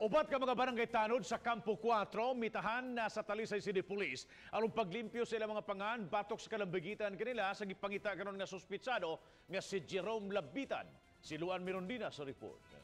Upat ka mga barangay tanod sa Campo 4, mitahan na sa Talisay City Police aron paglimpyo sa ilang mga pangan batok sa kalambigitan kanila sa gipangita karon nga suspitsado nga si Jerome Labitad. Si Luan Mirondina sa report.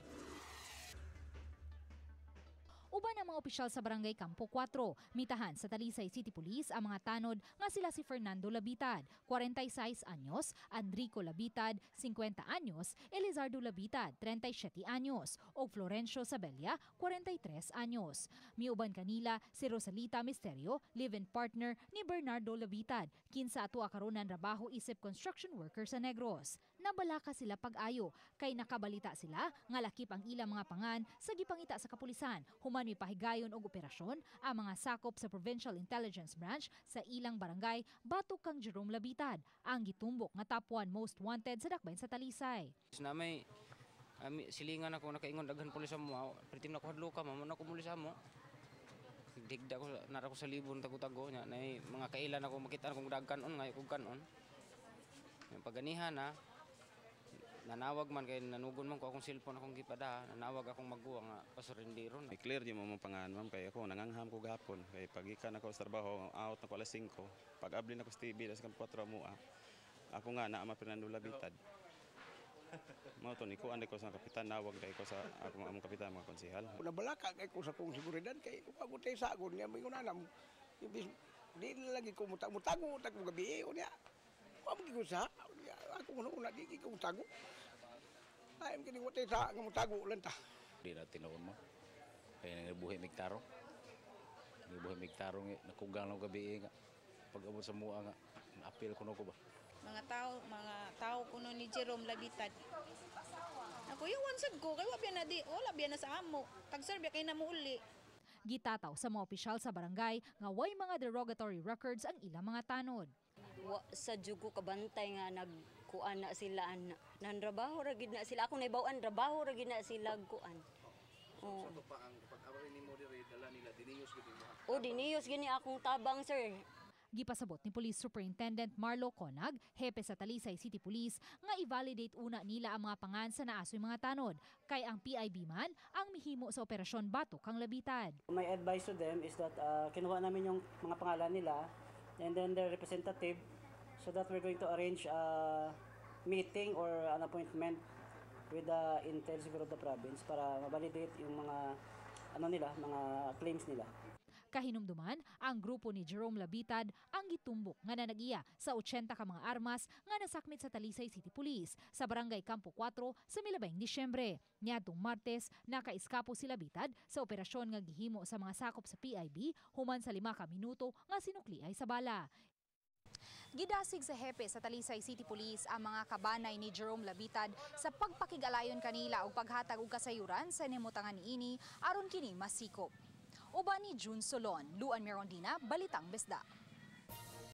Uban ang mga opisyal sa Barangay Campo 4, mitahan sa Talisay City Police ang mga tanod nga sila si Fernando Labitad, 46 anyos, Enrico Labitad, 50 anyos, Elizardo Labitad, 37 anyos, ug Florencio Sabella, 43 anyos. Miuban kanila si Rosalita Misterio, live-in partner ni Bernardo Labitad, kinsa ato karon rabaho isip construction worker sa Negros. Nabalaka sila pag-ayo kay nakabalita sila nga lakip ang ilang mga pangan sa gipangita sa kapulisan human mipahigayon og operasyon ang mga sakop sa Provincial Intelligence Branch sa ilang barangay batok kang Jerome Labitad, ang gitumbok nga top 1 most wanted sa dakbayan sa Talisay. Na may silingan ako nakaingon daghan pulis sa mo, perti na ko hadloka mamo na ko muli sa mo. Digda ko nara ko sa libon tago-tago nya nay mga kailan ako makita akong dagkanon ngay kog kanon. Yung pagganihan na nanawag man kay nanugon man ko akong cellphone akong gipada, nanawag akong maguwang nga pasurendero na. I-clear yung mga pangan, ma'am, kay ako nangangham ko gahapon kay pagikan ako sa trabaho, out na ko alas 5, pag abli na ko sa TV alas 4 mo ako nga naa ma Fernando Labitad. Mao to ni kuan ko sa kapitan, nawag dai ko sa ako among kapitan, mga konsehal. Nabalaka kay ko sa kong seguridad kay wa ko tay sagon niya may anam. Imbis di lagi ko mutago tag gabi unya. Wa man ko sa ako una di ko mutago. Ay kini wa tay sa nga mutago lang ta. Di na tinuon mo. Kaya nagbuhi mig tarong. Nagbuhi mig tarong, nakugang lang gabi nga. Pag abot sa mua nga, apil ko no ko ba. Mga tao kuno ni Jerome Labitad. Ako yung sad ko kay wa biya na di wala biya na sa amo. Tag-serve kay na mo uli. Gitataw sa mga opisyal sa barangay nga way mga derogatory records ang ilang mga tanod. Wa sa jud ko kabantay nga nagkuan na sila ana. Nanrabaho ra gid na sila. Ako naibaw-an trabaho ra gid na sila kuan. So, sa pa ang pag-away nimo diri dala nila diniyos gid mo. O diniyos gini akong tabang, sir. Gipasabot ni Police Superintendent Marlo Conag, hepe sa Talisay City Police, nga i-validate una nila ang mga pangan sa naasoy mga tanod, kay ang PIB man ang mihimo sa operasyon batok kang Labitad. My advice to them is that kinuha namin yung mga pangalan nila and then their representative so that we're going to arrange a meeting or an appointment with the Intel siguro of the province para ma-validate yung mga ano nila, mga claims nila. Kahinumduman, ang grupo ni Jerome Labitad ang gitumbok nga nanagiya sa 80 ka mga armas nga nasakmit sa Talisay City Police sa Barangay Campo 4 sa milabeng Disyembre. Niadtong Martes, nakaiskapo si Labitad sa operasyon nga gihimo sa mga sakop sa PIB human sa 5 ka minuto nga sinukliay sa bala. Gidasig sa hepe sa Talisay City Police ang mga kabanay ni Jerome Labitad sa pagpakig-alayon kanila og paghatag og kasayuran sa nimutangan niini aron kini masikop. Uban ni June Solon, Luan Mirondina, Balitang Bisdak.